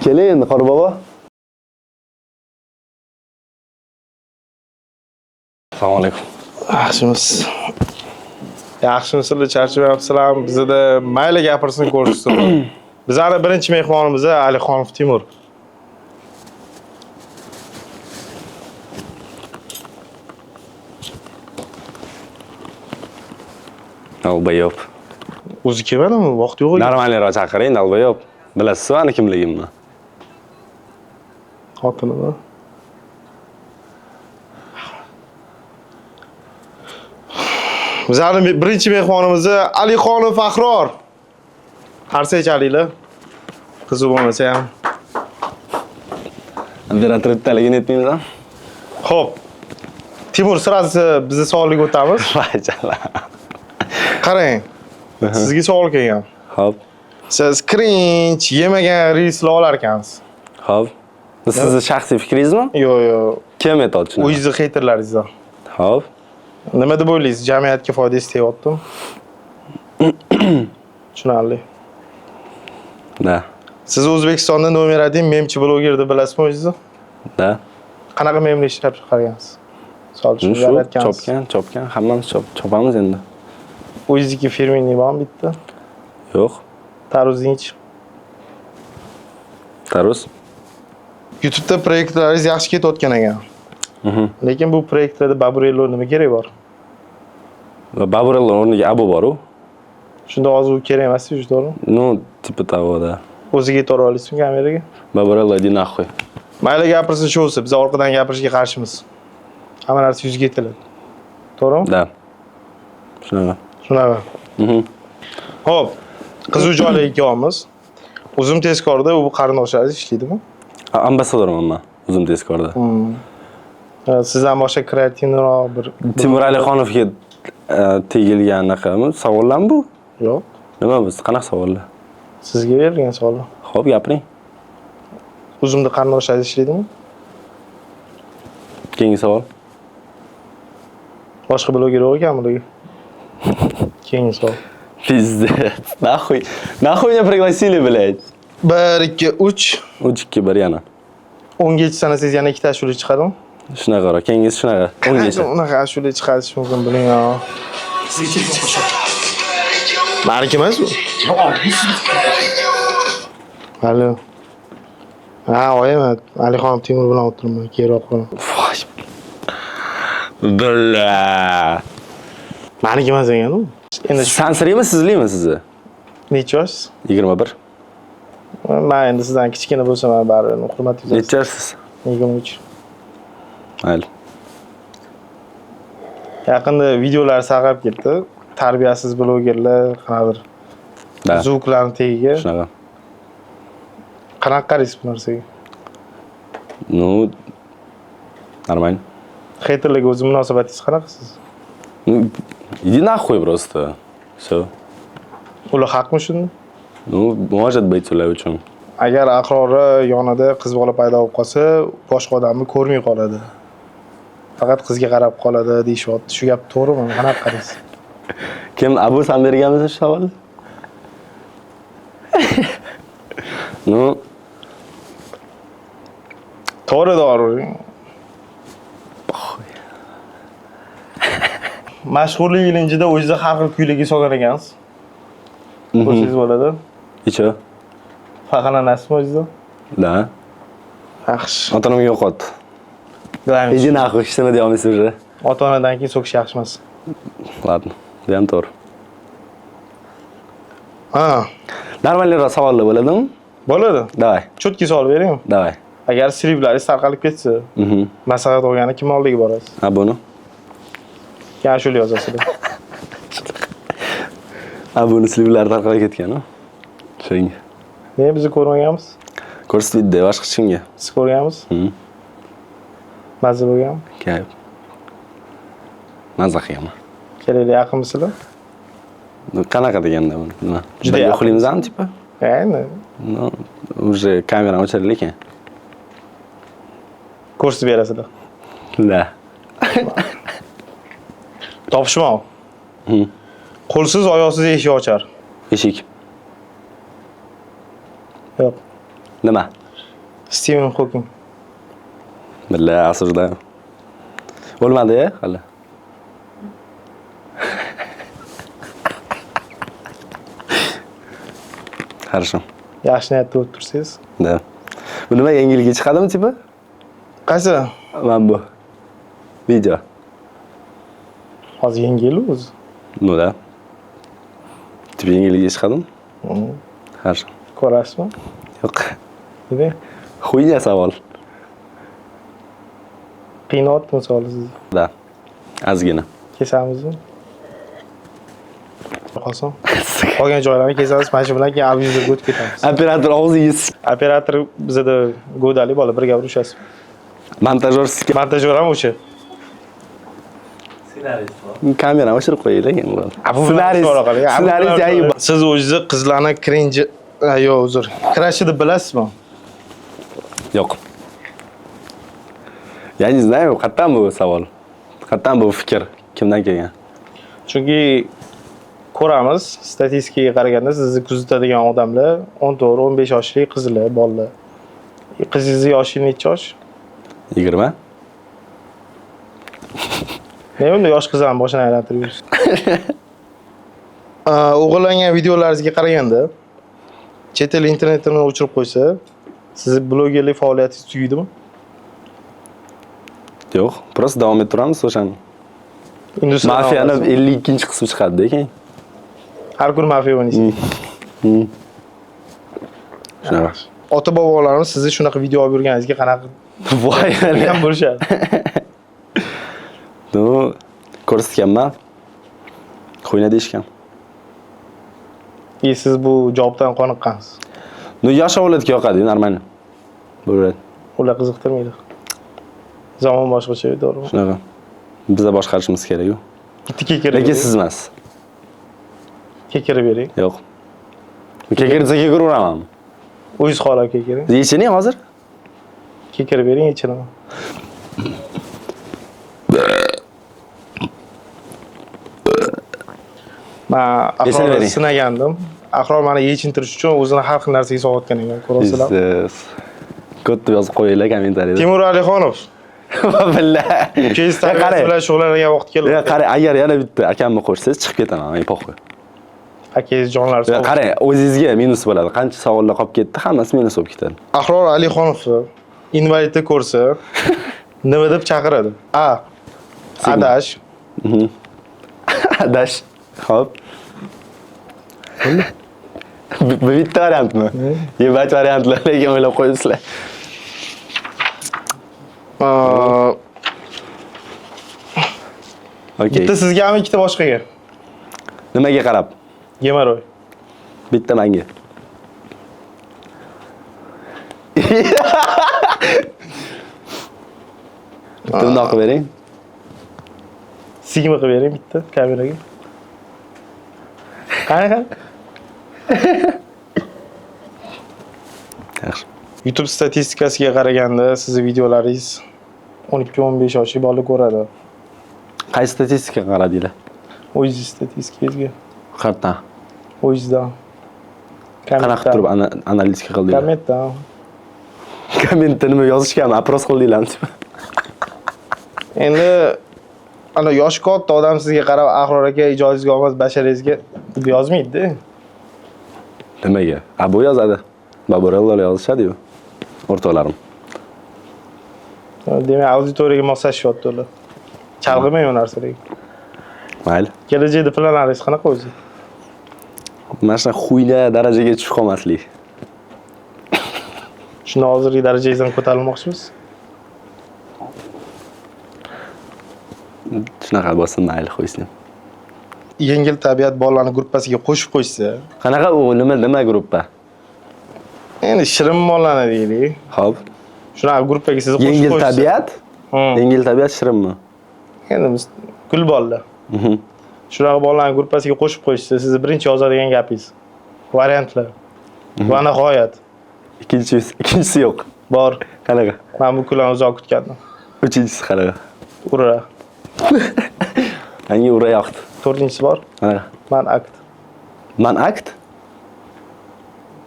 Keling endi Qorbobo. Assalomu alaykum. Yaxshimisiz? Yaxshimisizlar, charchamayapsizlarmi? Bizada mayli gapirsin ko'rishsin. Bizani birinchi mehmonimiz Alixonov Timur. Долбоёб. O'zi kelmadimi? Vaqt yo'q ekan. Normalroq chaqiring, долбоёб. Bilasiz mani kimligimni? Xotinimi? Bizani birinchi mehmonimiz Alixonov Ahror. Qarsak chalinglar. Qiziq bo'lmasa ham. Operator bittaligini aytmaymiz ham. Xo'p. Timur, сразу bizni savolga o'tamiz. Voy chala. Qarang. Sizga savol kelgan. Xo'p. Siz cringe yemagan reelslar olar ekansiz. Xo'p. Bu sizni shaxsiy fikringizmi? Yo'q, yo'q. Kim aytyapti shuni? O'zingizni heyterlaringizdan. Xo'p. Nima deb o'ylaysiz? Jamiyatga foydasi tegyaptimi? Tushunarli. Да. Siz O'zbekistonda номер 1 memchi bloger deb bilasizmi o'zingizni? Да. Qanaqa memlar ishlab chiqargansiz? Misol uchun Shu yaratgansiz. chopgan, chopgan, hammamiz chopamiz endi. O'zingizniki фирменный bormi bitta? Yo'q. Tarvuzingchi. Tarvuz. YouTube'da proyektlaringiz yaxshi ketayotgan ekan. Lekin bu proyektlarda Baburello nima kerak bor? Va Baburello o'rniga Abu bor-u. Shunda hozir u kerak emas, to'g'rimi? Ну, типа того, да. O'ziga yetvora olasizmi kameraga? Baburello, иди нахуй. Mayli gapirsin shu bo'lsa, biz orqadan gapirishga qarshimiz. Hamma narsa yuzga yetiladi. To'g'rimi? Да. Shunaqa. Shunaqa. Xo'p, qiziq joylarga kelyapmiz. Uzum tezkorda u qarindoshlaringiz ishlaydimi? Ambassadorman man Uzum tezkorda. Sizdan boshqa креативный roq bir Timur Alixonovga tegilgan anaqami? Savollarmi bu? Yo'q. Nima bu? Qanaqa savollar? Sizga berilgan savollar. Xo'p, gapiring. Uzumda qarindoshlaringiz ishlaydimi? Keyingi savol. Boshqa bloger yo'q ekanmi ularga? Keyingi savol. Пиздец. Нахуй. Нахуй меня пригласили, блядь. 1 2 3 3 2 1 yana. 10 gacha sanasangiz yana ikkita ashula chiqadimi? Shunaqaroq. Keyingisi shunaqa. 10 gacha. Unaqa ashula chiqarish mumkin, biling. Sizga telefon qo'shyapti. Maniki emas bu. Alo. Ha, oyim, Alixon Timur bilan o'tiribman, keyinroq qilaman. Voy. Бля. Maniki emas ekan u. Endi Sansiraymi, sizlikmi sizni? Necha yoshsiz? 21. Man endi sizdan kichkina bo'lsam ham baribir hurmat yuzasiz. Necha yoshsiz? 23. Mayli. Yaqinda videolar sarqab ketdi. Tarbiyasiz blogerlar qanaqadir Да. звук larni tagiga. Shunaqa. Qanaqa qaraysiz bu narsaga? Ну, нормально. Heyterlarga o'zi munosabatingiz qanaqa siz? Ну, иди нахуй просто. Все. Ular haqmi shunda? Ну, может быть, ular uchun. Agar Ahrori yonida qiz bola paydo bo'lib qolsa, boshqa odamni ko'rmay qoladi. Faqat qizga qarab qoladi deyishyapti. Shu gap to'g'rimi? Qanaqa qaraysiz? Kim Abu san berganmisan shu savolni? Ну, To'g'ri, to'g'ri. Mashhurlik ilinjida o'zingizni har xil kuylarga solgan ekansiz. Ko'rsangiz bo'ladi. И чё? Faxrlanasizmi o'zingizdan? Да. Yaxshi. Ota-onamga yo'qotdi. Главное, Иди нахуй, hech nima deya olmaysiz уже. Ota-onadan keyin so'kish yaxshi emas. Ладно, bu ham to'g'ri. Ha, Нормальный roq savollar bo'ladimi? Bo'ladi. Давай, Чёткий savol beraymi? Давай. Agar срыв laringiz tarqalib ketsa, maslahat olgani kim oldiga borasiz? Ha, buni. Keyin ashula yozasizlar. Ha, buni срыв lari tarqalib ketgan, a? Shunga. Nega bizni ko'rmaganmiz? Ko'rsatmaydi boshqa hech kimga. Siz ko'rganmiz? Mhm. Mazza bo'lganmi? Kayf. Mazza qilganman. Kelinglar, yaqinmisizlar? Qanaqa deganda buni? Nima? Juda Birga yaqin. uxlaymizmi, типа? Endi Ну, уже kamerani o'chirdi lekin. ko'rsatib berasizlar. Да. Topishmoq. Qo'lsiz, oyoqsiz eshik ochar. Eshik. Yo'q. Nima? Stiven Xoking. Billa, осуждаю. O'lmadi hali. Хорошо. Yaxshi niyatda bo'lib tursangiz. Да. Bu nima, yangi yilga chiqadimi, типа? Qaysi? Mana bu. Video. Hozir yangi yil o'zi. Ну да. Типа yangi yilga chiqadimi? Хорошо. Ko'rasizmi? Yo'q. Nima? Хуйня savol. Qiynayaptimi savol sizni? Да. Ozgina. Kesamizmi? Qolsin. Qolgan joylarni kesamiz, mana shu bilan keyin abuzga o'tib ketamiz. Operator og'zingiz. Operator bizada go'dali bola, bir gap urushasiz. Montajyor. Montajyor ham o'sha. Kamerani o'chirib qo'yaylik endi. Bu Ssenarist. Ssenarist yangi. Siz o'zingizni qizlarni cringe, yo'q, uzr. Краshi deb bilasizmi? Yo'q. Я не знаю, qayerdan bu savol? Qayerdan bu fikr? Kimdan kelgan? Chunki ko'ramiz, statistikaga qaraganda sizni kuzatadigan odamlar 14-15 yoshli qizlar, bolalar. Qizingizni yoshi necha yosh? 20. Nega unda yosh qizlarni boshini aylantirib yursiz? O'g'irlangan videolaringizga qaraganda chet el internetini o'chirib qo'ysa, sizni blogerlik faoliyatingiz tugaydimi? Yo'q, просто davom ettiramiz o'shani. Industriya Mafiyani 52-qismi chiqadi keyin. Har kuni mafiya o'ynaysiz. Shunaqa. Ota bobolarimiz sizni shunaqa video olib yurganingizga qanaqa Voy. ham bo'lishadi? Ну, ko'rsatganman. Хуйня deyishgan. И siz bu javobdan qoniqqansiz. Ну, yosh avlodga yoqadi, нормально. Bo'ladi. Ular qiziqtirmaydi. Zamon boshqacha, to'g'rimi? Shunaqa. Biza boshqarishimiz kerak-ku. Bitta kekirib Lekin bering. siz emas. Kekirib bering. Yo'q. Kekirsa kekiraverman. O'zingiz xohlab kekiring. Yechining hozir. Kekirib bering, yechinaman. Man Yechina Ahrorni bering. sinagandim. Ahror mani yechintirish uchun o'zini har xil narsaga solayotgan ekan, ko'rasizlar. Siz ko'p deb yozib qo'yinglar kommentariyada. Timur Alixonov, Billa. ukangiz tarbiyasi Qarang. bilan shug'ullanadigan vaqt keldi. Ya qarang, agar yana bitta akamni qo'shsangiz chiqib ketaman, men похуй. Akangiz jonlari Ya sog'. qarang, o'zingizga minus bo'ladi. Qancha savollar qolib ketdi, hammasi minus bo'lib ketadi. Ahror Alixonovni invalidni ko'rsa, nima deb chaqiradi? A. Adash. Adash. Xo'p. Bu bitta variantmi? Ебать variantlar, lekin o'ylab qo'yibsizlar. Okey. Bitta sizgami, ikkita boshqaga? Nimaga qarab? Gemoroy. Bitta menga. Bitta bundoq qilib bering. Sigma qilib bering bitta kameraga. Qani, qani? Yaxshi. YouTube statistikasiga qaraganda sizni videolaringiz 12-15 yoshli bola ko'radi. Qaysi statistikaga qaradinglar? O'zingiz statistikangizga. Qayerdan? O'zingizdan. Qanaqa qilib turib analitika qildinglar? Kommentdan. Kommentda nima yozishganmi? Опрос qildinglarmi? Endi ana yoshi katta odam sizga qarab "Ahror aka, ijodingizga omad, basharangizga" deb yozmaydi-da. Nimaga? A bu yozadi. Baburellolar yozishadi-yu. O'rtoqlarim. Demak, auditoriyaga moslashyapti ular. Chalg'imang u narsalarga. Mayli. Kelajakda planlaringiz qanaqa o'zi? Mana shunaqa хуйня darajaga tushib qolmaslik. Shunda hozirgi darajangizdan ko'tarilmoqchimisiz? Shunaqa bo'lsin, mayli, qo'ysin. Yengil tabiat bolalarni gruppasiga qo'shib qo'ysa, Qanaqa u, nima gruppa? Endi shirin bolalarni deylik. Xo'p. Shunaqa gruppaga sizni qo'shib Yengil qo'yishsa. tabiat? Yengil tabiat shirinmi? Endi biz gul bolalar. Shunaqa bolalarni gruppasiga qo'shib qo'yishsa, sizni birinchi yozadigan gapingiz. Variantlar. Va nihoyat. Ikkinchisi yo'q. Bor. Qanaqa? Men bu kunlarni uzoq kutgandim. Uchinchisi qanaqa? Ura. Menga ura yoqdi. To'rtinchisi bor. Qanaqa? Man akt. Man akt?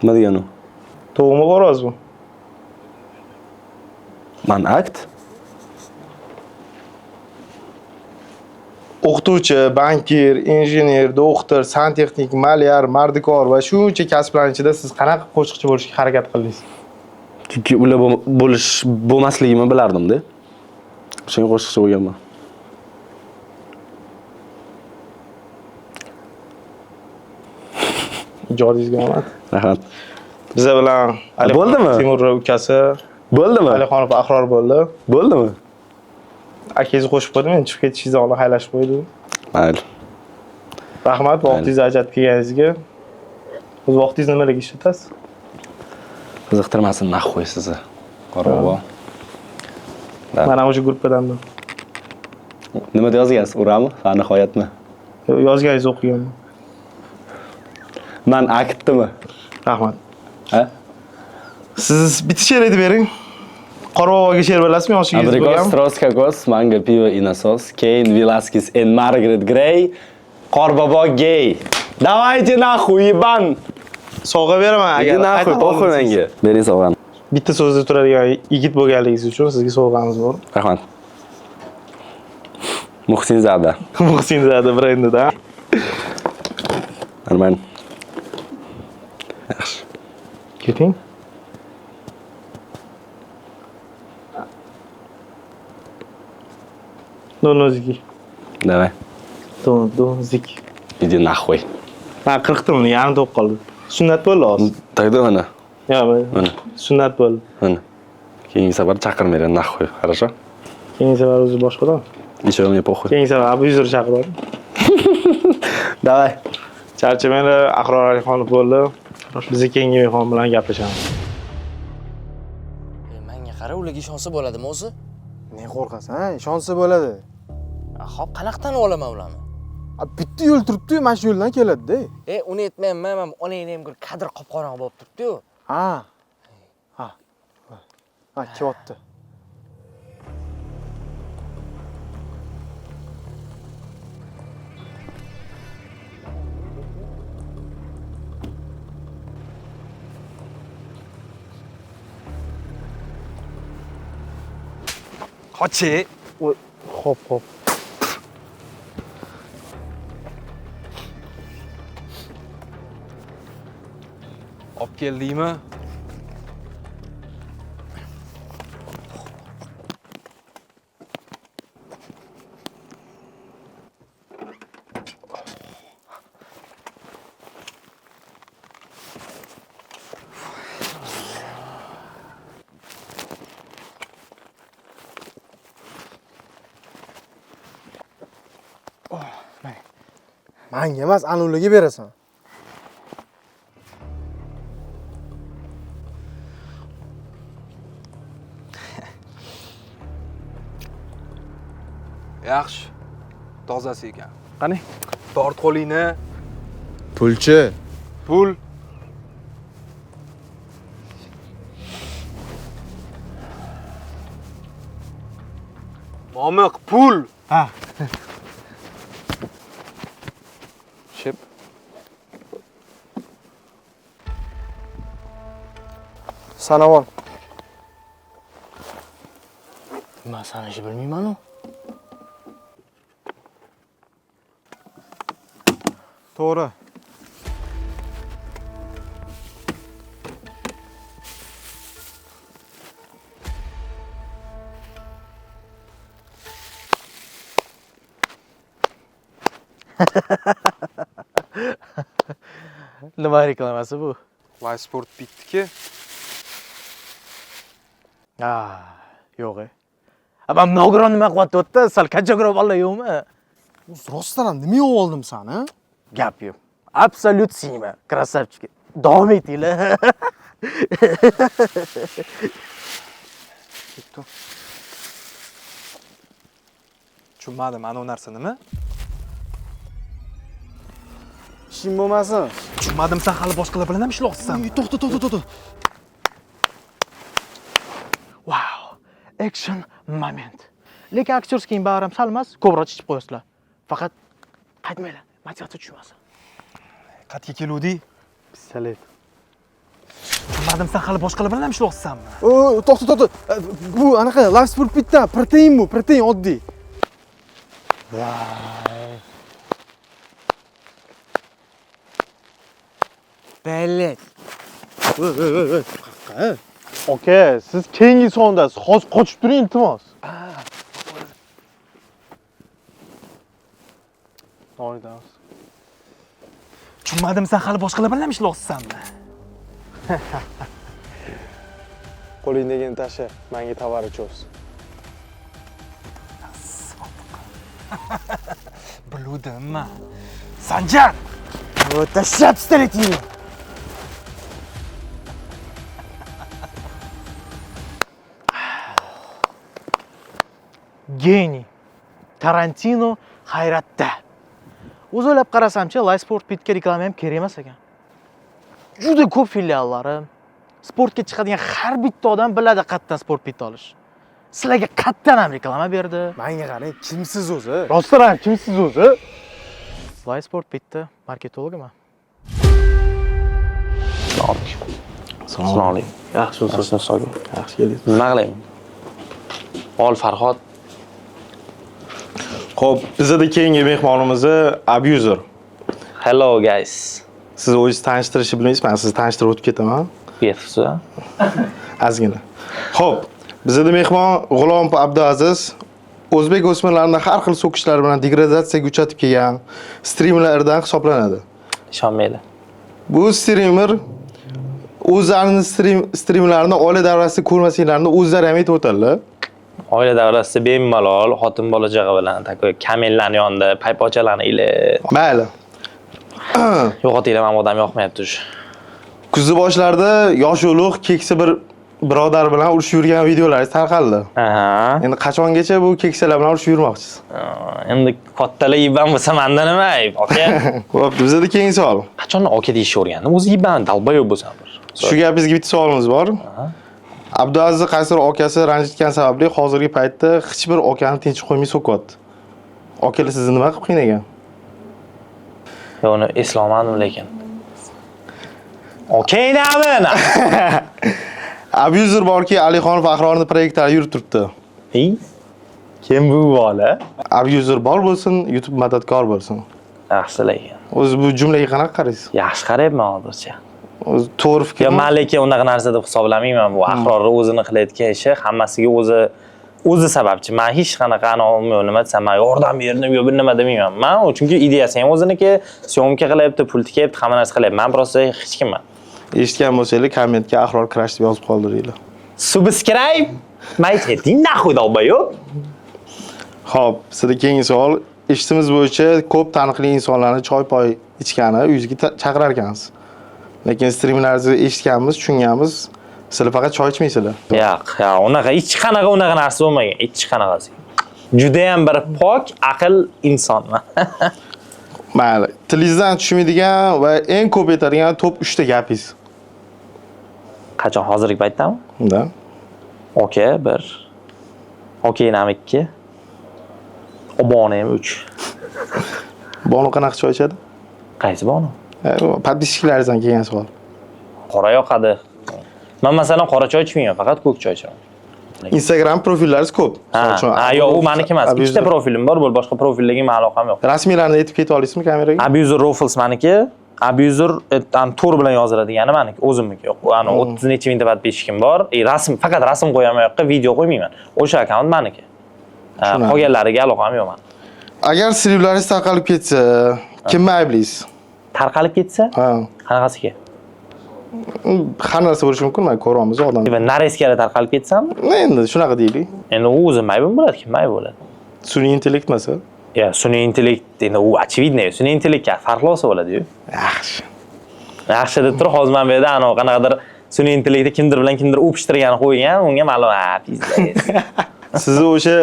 Nima degani u? To'g'rimi, rostmi? Man akt. O'qituvchi, bankir, injener, doktor, santexnik, malyar, mardikor va shuncha kasblarning ichida siz qanaqa qo'shiqchi bo'lishga harakat qildingiz? Chunki ular bo'lish bo'lmasligimni bilardim-da. O'shanga qo'shiqchi bo'lganman. Ijodingizga omad. Rahmat. Biza bilan Alixonov Bo'ldimi? Timur ukasi Bo'ldimi? Alixonov Ahror bo'ldi. Bo'ldimi? Akangizni qo'shib qo'ydim, endi chiqib ketishingizdan oldin xayrlashib qo'ydim. Mayli. Rahmat vaqtingizni ajratib kelganingizga. O'z vaqtingizni nimalarga ishlatasiz? Qiziqtirmasin нахуй sizni. Qorbobo. Да. Man ham o'sha gruppadanman. Nima deb yozgansiz? Urami? Va nihoyatmi? Yozganingizni o'qiganman. Man aktdimi? Rahmat. Ha? Siz bitta she'r aytib bering. Qorboboga she'r bilasizmi? Yoshingiz Abrikos, bo'lgan. stros, kokos, mango, pivo и насос, Кейн, Веласкес and Margaret Grey, Qorbobo gay. Давайте нахуй, ебан! Sovg'a beraman Иди agar. нахуй, qayta похуй olsangiz. menga. Bering sovg'ani. Bitta so'zda turadigan yigit bo'lganligingiz uchun sizga sovg'amiz bor. Rahmat. Muhsinzada. Muhsinzada brendidan. Нормально. Yaxshi. Keting. Donoziki. Давай. Donoziki. Иди нахуй. Men qirqdim uni, yarim to'q qoldi. Sunnat bo'ldi hozir. Тогда mana, Yo'q, mana, sunnat bo'ldi. mana. Keyingi safar chaqirmanglar нахуй, хорошо? Keyingi safar o'zi boshqa odam. Ничего мне похуй. Keyingi safar abyuzer chaqirib yuboring. Давай. Charchamanglar, Ahror Alixonov bo'ldi. Biz keyingi mehmon bilan gaplashamiz. Manga qara, ularga ishonsa bo'ladimi o'zi? Ne qo'rqasan? Ishonsa bo'ladi. Xo'p, qanaqdan olaman ularni? A, bitta yo'l turibdi-yu, mana shu yo'ldan keladi-da. E, uni aytmayapman, man onangni ham bir kadr qop-qorong'i bo'lib turibdi-yu. Ha. Ha. Ha, kelyapti. Qochi. Xo'p, xo'p. Olib keldingmi? Manga emas, ana ularga berasan. Yaxshi. Tozasi ekan. Qani? Tort qo'lingni. Pulchi. Pul. Momiq, pul. Ha. Ship. Sanab ol. Man sanashni bilmayman-u. To'g'ri. Nima reklamasi bu? Live Sport bitdiki. Ha, yo'q e. A, man nogiron nima qilyapti u yerda? Sal kattaroq bolalar yo'qmi? Rostdan ham nima yeb oldim sani? Gap yo'q. Absolyut siyma. Красавчик. Davom etinglar. Tushunmadim, ana u narsa nima? Ishing bo'lmasin. Tushunmadim, sen hali boshqalar bilan ham ishlayapsan. To'xta, to'xta, to'xta. Wow, action moment. Lekin актёрский bari ham sal emas, ko'proq chichib qo'yasizlar. Faqat qaytmanglar, motivatsiya tushmasin. Qatga keluvdik? Pistolet. Tushunmadim, san hali boshqalar bilan ham ishlayapsanmi? O, to'xta, to'xta. Bu anaqa Life Sport bitta protein bu, protein oddiy. Voy. Блять. Aka, siz keyingi sondasiz. Hozir qochib turing, iltimos. Noridamiz. Tushunmadim, san hali boshqalar bilan ham ishlayapsanmi? Qo'lingdagini tasha, menga tovar ichos. Biluvdim-mi? Sanjar! Tashlab pistoletingni. Гений. Tarantino hayratda. O'zi o'ylab qarasamchi, Life Sport Pitga reklama ham kerak emas ekan. Juda ko'p filiallari, sportga chiqadigan har bitta odam biladi qayerdan Sport Pit olish. Sizlarga qayerdan ham reklama berdi. Menga qarang, kimsiz o'zi? Rostdan ham kimsiz o'zi? Life Sport Pitda marketologiman. Assalomu alaykum. Yaxshimisiz? Yaxshi, Yaxshi keldingiz. Nima qilaymi? Ol Farhod. Xo'p, bizada keyingi mehmonimiz Abuser. Hello guys. Siz o'zingizni tanishtirishni bilmaysiz, men sizni tanishtirib o'tib ketaman. Bersiz. Ozgina. Xo'p, bizada mehmon G'ulomov Abduaziz o'zbek o'smirlarini har xil so'kishlar bilan degradatsiyaga uchratib kelgan streamerlardan hisoblanadi. Ishonmaydi. Bu streamer o'zlarini streamlarini oila davrasida ko'rmasliklarini o'zlari ham aytib o'tadilar. Oila davrasida bemalol xotin bola chaqa bilan такой kamellarni yonida paypochalarni ilib Mayli. yo'qotinglar, mana bu odam yoqmayapti shu. Kuzni boshlarida yosh ulug' keksa bir birodar bilan urushib yurgan videolar tarqaldi. Aha. Endi qachongacha bu keksalar bilan urushib yurmoqchisiz? Endi kattalar IBAN bo'lsa manda nima ayb, aka? Xo'p, bizada keyingi savol. Qachon aka deyishni o'rgandim? O'zi IBAN долбоёб bo'lsam bir. Shu gapingizga bitta savolimiz bor. Abduaziz qaysidir akasi ranjitgan sababli hozirgi paytda hech bir akani tinch qo'ymay so'kyapti. Akalar sizni nima qilib qiynagan? Yo'q, uni eslolmadim lekin. Okaynami? Abuser borki, Alixonov Ahrorni proyektlari yurib turibdi. Ey, kim bu bola? Abuser bor bo'lsin, YouTube madadkor bo'lsin. Yaxshi lekin. O'zi bu jumlaga qanaqa qaraysiz? Yaxshi qarayapman hozircha. O'zi to'g'ri Yo, fikrmi? men lekin unaqa narsa deb hisoblamayman. Bu Ahrorni o'zini qilayotgan ishi, hammasiga o'zi sababchi. Men hech qanaqa anavi nima desam, men yordam berdim yo bir nima demayman. Men u chunki ideyasi ham o'ziniki, съёмка qilyapti, pul tikyapti, hamma narsa qilyapti. Men просто hech kimman. Eshitgan bo'lsanglar, kommentga Ahror crush deb yozib qoldiringlar. Subscribe. Mayt, иди нахуй, долбоёб. Xo'p, sizda keyingi savol. Eshitishimiz bo'yicha ko'p taniqli insonlarni choy-poy ichgani uyingizga chaqirar ekansiz. Lekin streamlaringizni eshitganmiz, tushunganmiz. Sizlar faqat choy ichmaysizlar. Yo'q, yo'q, unaqa hech qanaqa unaqa narsa bo'lmagan, hech qanaqasi. Juda ham bir pok aql insonman. Mayli, tilingizdan tushmaydigan va eng ko'p aytadigan top 3 ta gapingiz. Qachon, hozirgi paytdami? Da. Aka bir. Okaynam ikki. Oboni ham uch. Bonu qanaqa choy ichadi? Qaysi bonu? Подписчик laringizdan kelgan savol. Qora yoqadi. Men masalan qora choy ichmayman, faqat ko'k choy ichaman. Instagram profillaringiz ko'p. Ha, Misol uchun, ha, yo'q, u maniki emas. Abuser- Ikkita profilim bor, bo'l, boshqa profillarga mani aloqam yo'q. Rasmiylarni aytib keta olasizmi kameraga? Abuser Ruffles maniki, Abuser to'r bilan yoziladigani maniki, o'zimniki yo'q. Ani 30 necha mingta подписчик im bor. Rasm, faqat rasm qo'yaman u yoqqa, video qo'ymayman. O'sha akkaunt maniki. Ha, Tushunarli. qolganlariga aloqam yo'q mani. Agar streamlaringiz tarqalib ketsa, kimni ayblaysiz? Tarqalib ketsa, Ha. qanaqasiga? Har narsa bo'lishi mumkin, mana ko'ryapmiz odam. Va нарезка lar tarqalib ketsami? Endi shunaqa deylik. Endi u o'zim aybim bo'ladi, kim ayb bo'ladi? Sun'iy intellekt emas. Ya, sun'iy intellekt endi u очевидно, sun'iy intellektga farqlasa bo'ladi-yu. Yaxshi. Yaxshi deb turib, hozir mana bu yerda anavi qanaqadir sun'iy intellektda kimdir bilan kimdir o'pishtirgani qo'ygan, unga ma'lum, ha, пиздец. Sizni o'sha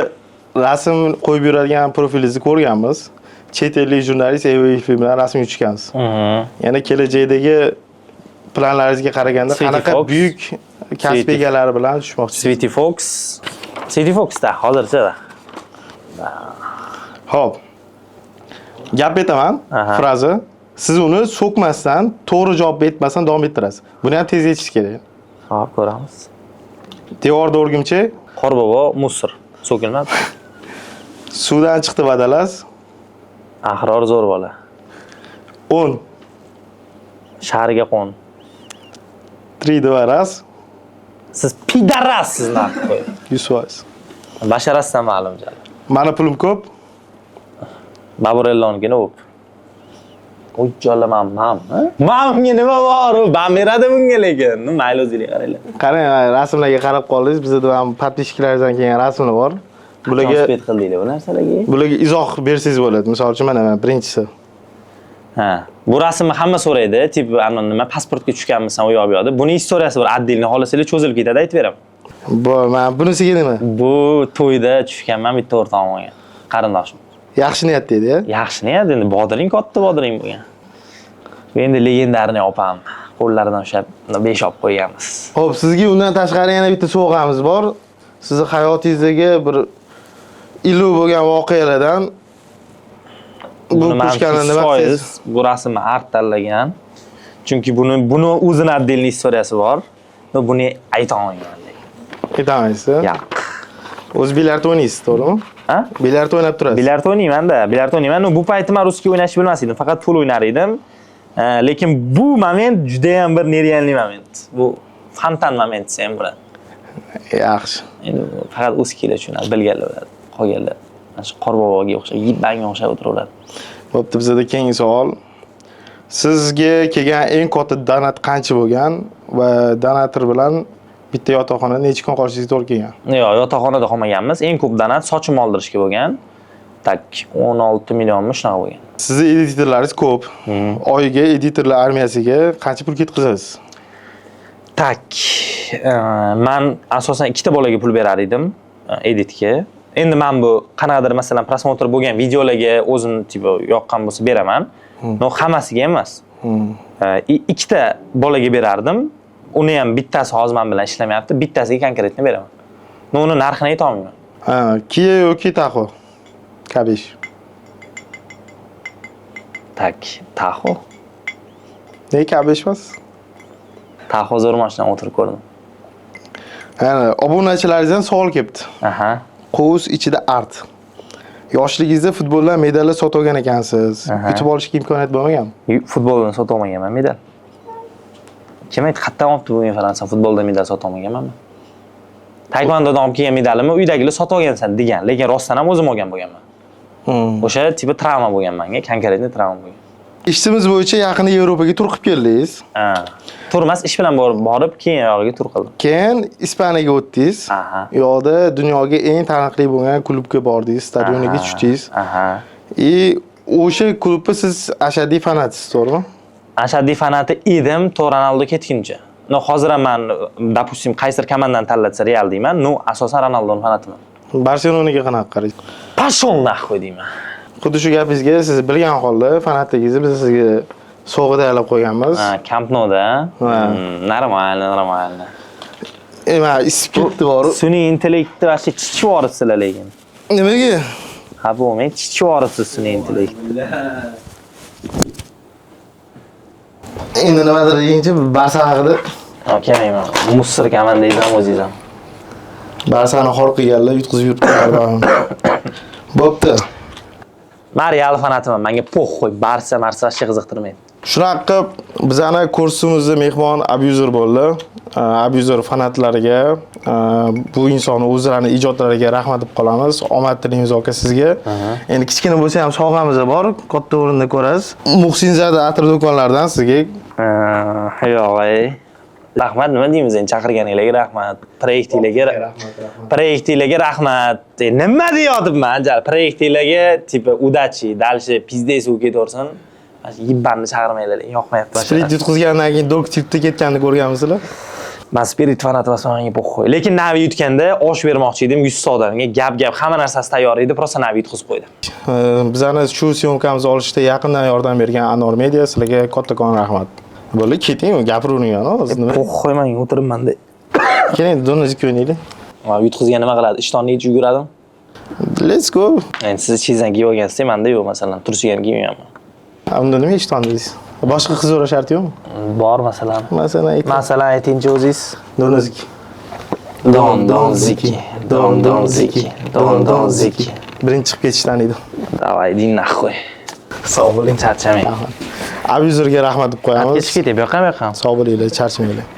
rasm qo'yib yuradigan profilingizni ko'rganmiz. Chet ellik jurnalist Eva bilan rasmga tushgansiz. Yana kelajakdagi planlaringizga qaraganda Sweetie qanaqa Fox. buyuk kasb egalari bilan tushmoqchisiz? Sweetie Fox. Sweetie Foxda hozircha. Xo'p. Gap aytaman, фраза. Siz uni so'kmasdan, to'g'ri javob aytmasdan davom ettirasiz. Buni ham tez aytishingiz kerak. Hop, ko'ramiz. Devorda o'rgimchak. Qorbobo мусор. So'kilmadi. Suvdan chiqdi водолаз. Ahror zo'r bola. 10. Shariga qo'n. 3, 2, раз. Siz пидарас siz нахуй. 100%. Basharasidan ma'lum jala. Mani pulim ko'p. Baburellonikini o'p. Voy jolla, man mam. Mamga nima bor? U ban beradi bunga lekin. Mayli, o'zinglar qaranglar. Qarang, mana rasmlarga qarab qoldingiz. Bizda ham подписчик laringizdan kelgan rasmlar bor. Bularga Bularga qildinglar bu narsalarga. Bularga izoh bersangiz bo'ladi. Misol uchun, mana birinchisi. Ha. Bu rasmni hamma so'raydi. Тип, ana nima, pasportga tushganmisan u yoq bu yoqda. Buni история si bor. Отдельно xohlasanglar cho'zilib ketadi, aytib beraman. Bu mana bunisiga nima? Bu to'yda tushganman, bitta o'rtog'im olgan. Qarindoshim. Yaxshi niyat deydi, ya. Yaxshi niyat endi, bodring katta bodring bo'lgan. Bu endi легендарный opam. Qo'llaridan ushlab besh olib qo'yganmiz. Xo'p, sizga undan tashqari yana bitta sovg'amiz bor. Sizni hayotingizdagi bir iliq bo'lgan voqealardan bu Buni man pushkani nima 100% qilsangiz bu rasmni art tanlagan. Chunki buni o'zini отдельный история si bor. Но buni ayta olmayman lekin. Aytolmaysiz. Yo'q. O'zi bilyard o'ynaysiz, to'g'rimi? Ha? Bilyard o'ynab turasiz. Bilyard o'ynayman-da, bilyard o'ynayman. Но bu payti men русский o'ynashni bilmas edim, faqat pul o'ynar edim. Lekin bu moment juda ham bir нереальный moment. Bu fontan moment desa ham bo'ladi. Yaxshi. Endi faqat o'zkilar tushunadi, bilganlar biladi. Qolganlar mana shu qorboboga o'xshab, yibbanga o'xshab o'tiraveradi. Bo'pti, bizada keyingi savol. Sizga kelgan eng katta donat qancha bo'lgan va donator bilan bitta yotoqxonada necha kun qolishingizga to'g'ri kelgan? Yo'q, yotoqxonada qolmaganmiz. Eng ko'p donat sochim oldirishga bo'lgan. Так, 16 millionmi, shunaqa bo'lgan. Sizni editorlaringiz ko'p. Oyiga editorlar armiyasiga qancha pul ketkazasiz? Так, man asosan ikkita bolaga pul berar edim editga. Endi man bu qanaqadir, masalan, просмотр bo'lgan videolarga o'zim типа yoqqan bo'lsa beraman. Но hammasiga emas. Ikkita bolaga berardim. Uni ham bittasi hozir men bilan ishlamayapti, bittasiga конкретно beraman. Но uni narxini ayta olmayman. Ha, Kia yoki Tahoe? K5. Так, Tahoe. Nega K5 emas? Tahoe zo'r mashina, o'tirib ko'rdim. Ha, obunachilaringizdan savol kelibdi. Aha. Qovus ichida art. Yoshligingizda futboldan medallar sotib olgan ekansiz. Aha. Yutib olishga imkoniyat bo'lmaganmi? Futboldan sotib olmaganman medal. Kim aytdi, qayerdan olibdi bu informatsiyani? Futbolda medal sotib olmaganman men. Taekvondodan olib kelgan medalimni uydagilar sotib olgansan degan, lekin rostdan ham o'zim olgan bo'lganman. O'sha типа travma bo'lgan menga, конкретный travma bo'lgan. Eshitishimiz bo'yicha yaqinda Yevropaga tur qilib keldingiz. Ha. Tur emas, ish bilan borib, keyin oyog'iga tur qildim. Keyin Ispaniyaga o'tdingiz. Aha. U yoqda dunyoga eng taniqli bo'lgan klubga bordingiz, stadioniga tushdingiz. Aha. И o'sha klubni siz ashaddiy fanatisiz, to'g'rimi? Ashaddiy fanati edim to Ronaldo ketguncha. Но hozir ham man, допустим, qaysidir komandani tanlatsa, Real deyman, но asosan Ronaldoni fanatiman. Barselonaga qanaqa qaraysiz? Пошел нахуй deyman. Xuddi shu gapingizga siz bilgan holda fanatligingizni biz sizga sovg'a tayyorlab qo'yganmiz. Ha, Camp Nou'da. Ha. Нормально, нормально. Man isib ketdi borib. Sun'iy intellektni вообще chichib yuboribsizlar lekin. Nimaga? Ha, bo'lmay chichib yuboribsiz sun'iy intellektni. Endi nimadir deyinchi Barsa haqida. Kelmayman. Мусор komandangiz ham, o'zingiz ham. Barsani xor qilganlar yutqizib yuribdilar. Bo'pti. Men Real fanatiman. Menga похуй, Barsa, Marsa вообще qiziqtirmaydi. Shunaqa qilib bizani kursimizda mehmon Abuzer bo'ldi. Abuzer fanatlariga, bu insonni o'zlarini ijodlariga rahmat deb qolamiz. Omad tilaymiz, aka, sizga. Endi kichkina bo'lsa ham sovg'amiz bor, katta o'rinda ko'rasiz. Muhsinzada atir do'konlaridan sizga. Yo'q, ey. Rahmat, nima deymiz endi, chaqirganinglarga rahmat. Proyektinglarga rahmat. Nima deyotibman? Proyektinglarga типа удачи, дальше пиздец bo'lib ketaversin. Mana shu yibbanni chaqirmanglar, yoqmayapti. Spirit yutqizgandan keyin Dog tipda ketganini ko'rganmisizlar? Man Spirit fanati emasman, menga похуй. Lekin Navi yutganda osh bermoqchi edim 100 ta odamga. Gap gap, hamma narsasi tayyor edi, просто Navi yutqizib qo'ydi. Bizani shu съёмка mizni olishda yaqindan yordam bergan Anor Media, sizlarga kattakon rahmat. Bo'ldi, keting, gapiravering hozir nima? Похуй, men o'tiribman-da. Keling, donajik o'ynaylik. Va yutqizgan nima qiladi? Ishtonni yechib yuguradimi? Let's go. Endi siz ichingizdan kiyib olgansiz, menda yo'q, masalan, tursiga ham kiymayapman. Ha, unda nima ishton deysiz? Boshqa qiz sharti yo'qmi? Bor masalan. Masalan, ayting. Masalan, aytingchi o'zingiz. Don Ziki. Don Don Ziki. Don Don Ziki. Don Don Ziki. Birinchi chiqib ketishdan edi. Давай, иди нахуй. Sog' bo'ling. Charchamang. Abyuzerga rahmat deb qo'yamiz. Ketib ketay, bu yoqqa, bu yoqqa. Sog' bo'linglar, charchamanglar.